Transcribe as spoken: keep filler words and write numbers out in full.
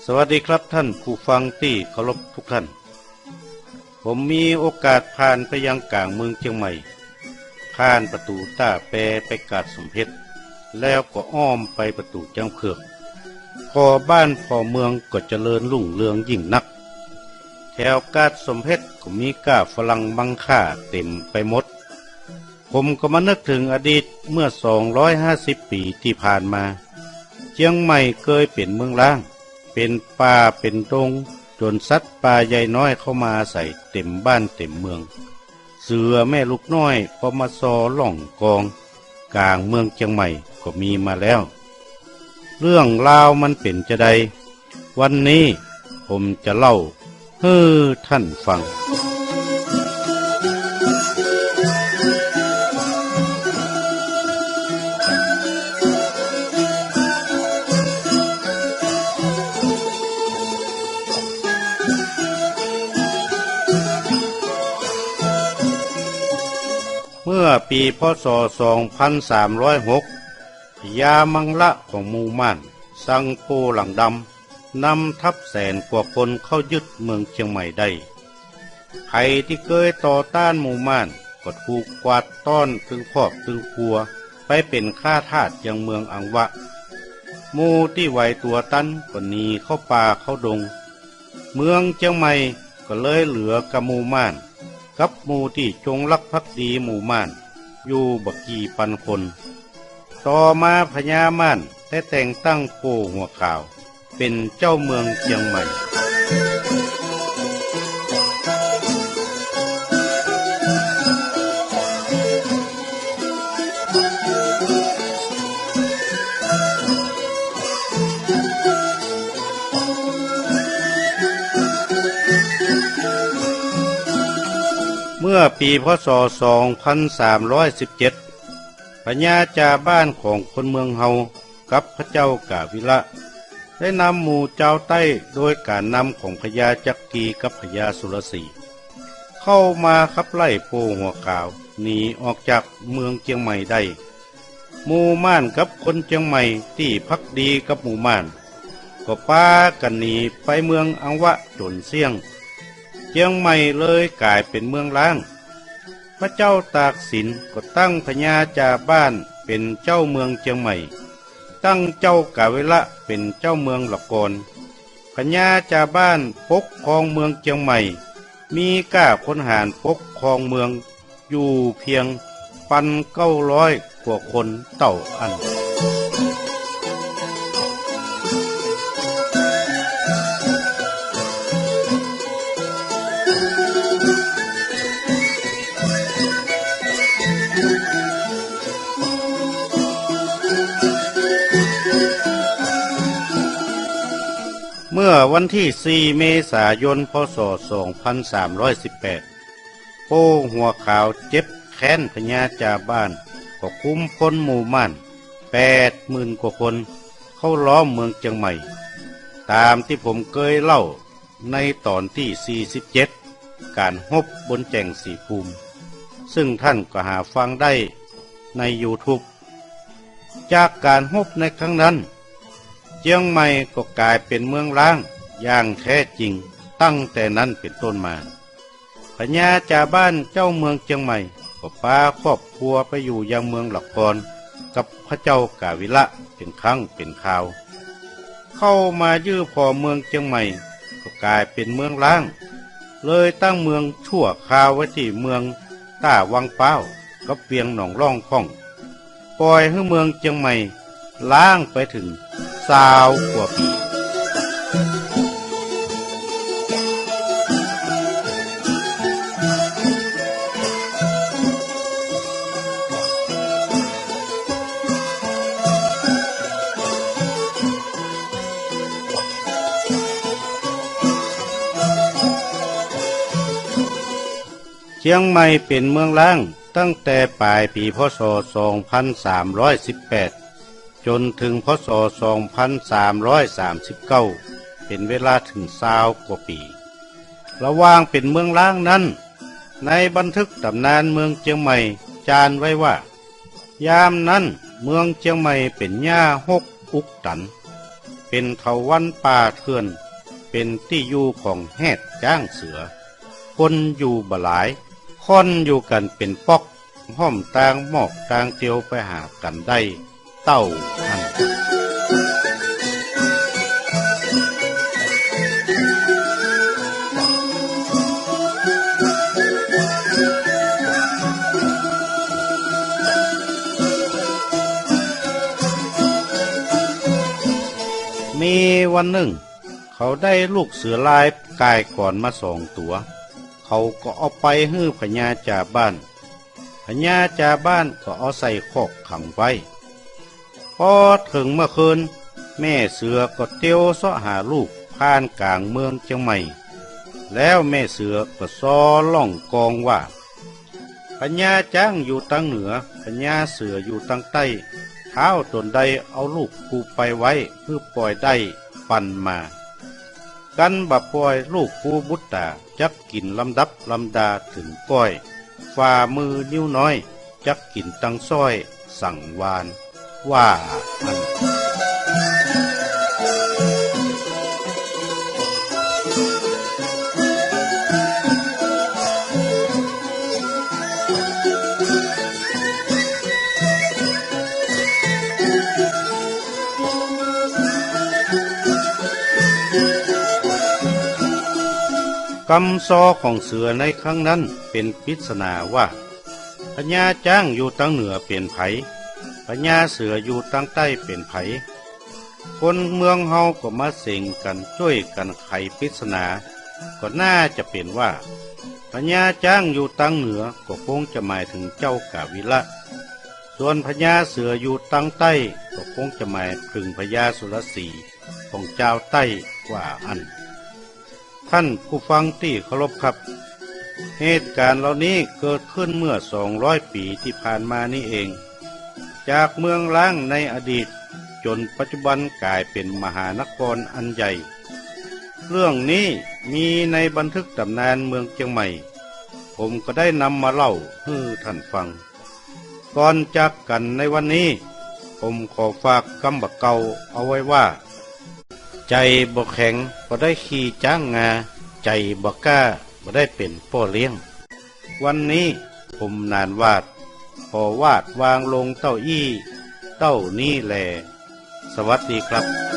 สวัสดีครับท่านผู้ฟังตี้เคารพทุกท่าน ผมมีโอกาสผ่านไปยังก๋างเมืองเจียงใหม่ ผ่านประตู๋ต้าแปไปกาดสมเพชร แล้วก็อ้อมไปประตู๋จ๊างเผือก ผ่อบ้านผ่อเมืองก็เจริญรุ่งเรืองยิ่งนัก แถวกาดสมเพชรก็มีก้าฝรั่งมังค่าเต๋มไปหมด ผมก็มานึกเถิงอดีตเมื่อสองร้อยห้าสิบปี๋ตี้ผ่านมา เจียงใหม่เกยเป๋นเมืองฮ้าง เป๋นป่าเป๋นดง จ๋นสัตว์ป่าใหญ่น้อยเข้ามาอาศัยเต๋มบ้านเต๋มเมือง เสือแม่ลูกน้อยก็มาซอล่องกองก๋างเมืองเจียงใหม่ก็มีมาแล้ว เรื่องราวมันเป๋นจาใด วันนี้ผมจะเล่าหื้อท่านฟัง เมื่อปี๋ พ.ศ. สองพันสามร้อยหก พญามังละของหมู่ม่าน สั่งโป้หลังดำ นำทัพแสนกว่าคนเข้ายึดเมืองเจียงใหม่ได้ ใผตี้เกยต่อต้านหมู่ม่าน ก็ถูกกวาดต้อนตึงครอบตึงครัว ไปเป๋นข้าทาสยังเมืองอังวะ หมู่ตี้ไหวตั๋วตันก็หนีเข้าป่าเข้าดง เมืองเจียงใหม่ก็เลยเหลือก้าหมู่ม่าน กับหมู่ตี้จงรักภักดีหมู่ม่าน อยู่บ่กี่ปันคน ต่อมาพญาม่านได้แต่งตั้งโป้หัวขาว เป๋นเจ้าเมืองเจียงใหม่ เมื่อปี๋ พ.ศ. สองพันสามร้อยสิบเจ็ด พญาจ่าบ้านของคนเมืองเฮา กับพระเจ้ากาวิละ ได้นำหมู่จาวใต้โดยก๋านนำของพญาจักกีกับพญาสุรสีห์ เข้ามาขับไล่โป้หัวขาวหนีออกจากเมืองเจียงใหม่ได้ หมู่ม่านกับคนเจียงใหม่ตี้ภักดีกับหมู่ม่าน ก็ปากั๋นหนีไปเมืองอังวะจ๋นเสี้ยง เจียงใหม่เลยก๋ายเป๋นเมืองฮ้าง พระเจ้าตากสินก็ตั้งพญาจ่าบ้านเป๋นเจ้าเมืองเจียงใหม่ ตั้งเจ้ากาวิละเป๋นเจ้าเมืองหละกอน พญาจ่าบ้านปกครองเมืองเจียงใหม่ มีก้าคนหาญปกครองเมืองอยู่เปียงปันเก้าร้อยกว่าคนเต้าอั้น เมื่อวันตี้สี่เมษายน พ.ศ. สองพันสามร้อยสิบแปด โป้หัวขาวเจ็บแค้นพญาจ่าบ้าน ก็คุมพลหมู่ม่านแปดหมื่นกว่าคน เข้าล้อมเมืองเจียงใหม่ ต๋ามตี้ผมเกยเล่าในต๋อนตี้สี่สิบเจ็ด ก๋านฮบบนแจ่งศรีภูมิ ซึ่งท่านก็หาฟังได้ในยูทูบ จากก๋านฮบในครั้งนั้น เจียงใหม่ก็ก๋ายเป๋นเมืองฮ้างอย่างแท้จริงตั้งแต่นั้นเป๋นต้นมา พญาจ่าบ้านเจ้าเมืองเจียงใหม่ก็ปาครอบครัวไปอยู่ยังเมืองหละกอนกับพระเจ้ากาวิละเป๋นครั้งเป๋นคราว เข้ามายื้อผ่อเมืองเจียงใหม่ก็ก๋ายเป๋นเมืองฮ้าง เลยตั้งเมืองชั่วคราวไว้ตี้เมืองต้าวังป๊าวกับเวียงหนองล่องพ่อง ป่อยหื้อเมืองเจียงใหม่ฮ้างไปเถิงซาวกว่าปี๋ เจียงใหม่เป๋นเมืองฮ้างตั้งแต่ป๋ายปี๋ พ.ศ. สองพันสามร้อยสิบแปด จ๋นเถิง พ.ศ. สองพันสามร้อยสามสิบเก้า เป๋นเวลาเถิงซาวกว่าปี๋ ระหว่างเป๋นเมืองฮ้างนั้น ในบันทึกต๋ำนานเมืองเจียงใหม่จานไว้ว่า ยามนั้นเมืองเจียงใหม่เป๋นหญ้าฮกอุกตัน เป๋นเถาวัลย์ป่าเถื่อน เป๋นตี้อยู่ของแฮดจ๊างเสือ คนอยู่บ่หลาย ค่อนอยู่กั๋นเป๋นป๊อก ฮ่อมตางมอกตางเตียวไปหากั๋นได้ เต้าอั้น มีวันนึ่ง เขาได้ลูกเสือลายก่ายก๋อนมาสองตั๋ว เขาก็เอาไปหื้อพญาจ่าบ้าน พญาจ่าบ้านก็เอาใส่คอกขังไว้ ปอเถิงเมื่อคืน แม่เสือก็เตียวเซาะหาลูกผ่านก๋างเมืองเจียงใหม่ แล้วแม่เสือก็ซอร้องกองว่า พญาจ๊างอยู่ตางเหนือ พญาเสืออยู่ตางใต้ ฮ้าวต๋นใดเอาลูกกูไปไว้ หื้อป่อยได้ปันมา กันบ่ป่อยลูกกูบุตต๋าจักกิ๋นลำดับลำดาเถิงก้อย ฝ่ามือนิ้วน้อย จักกิ๋นตังส้อยสังวาล ว่าอั้น กำซอของเสือในครั้งนั้นเป๋นปริศนาว่า พญาจ๊างอยู่ตางเหนือเป๋นใผ พญาเสืออยู่ตางใต้เป๋นใผ คนเมืองเฮาก็มาเสงกั๋นจ้วยกั๋นไขปริศนา ก็น่าจะเป๋นว่า พญาจ๊างอยู่ตางเหนือก็คงจะหมายเถิงเจ้ากาวิละ ส่วนพญาเสืออยู่ตางใต้ก็คงจะหมายเถิงพญาสุรสีห์ของจาวใต้ ว่าอั้น ท่านผู้ฟังตี้เคารพครับ เหตุก๋ารณ์เหล่านี้เกิดขึ้นเมื่อสองร้อยปี๋ตี้ผ่านมานี้เอง จากเมืองร้างในอดีต จ๋นปัจจุบันก๋ายเป๋นมหานครอันใหญ่ เรื่องนี้มีในบันทึกต๋ำนานเมืองเจียงใหม่ ผมก็ได้นำมาเล่าหื้อท่านฟัง ก่อนจากกั๋นในวันนี้ ผมขอฝากกำบ่าเก่าเอาไว้ว่า ใจ๋บ่แข็งบ่ได้ขี่จ๊างงา ใจ๋บ่กล้าบ่ได้เป๋นป้อเลี้ยง วันนี้ผมหนานหวาด ขอวาดวางลงเต้าอี้ เต้านี้แล สวัสดีครับ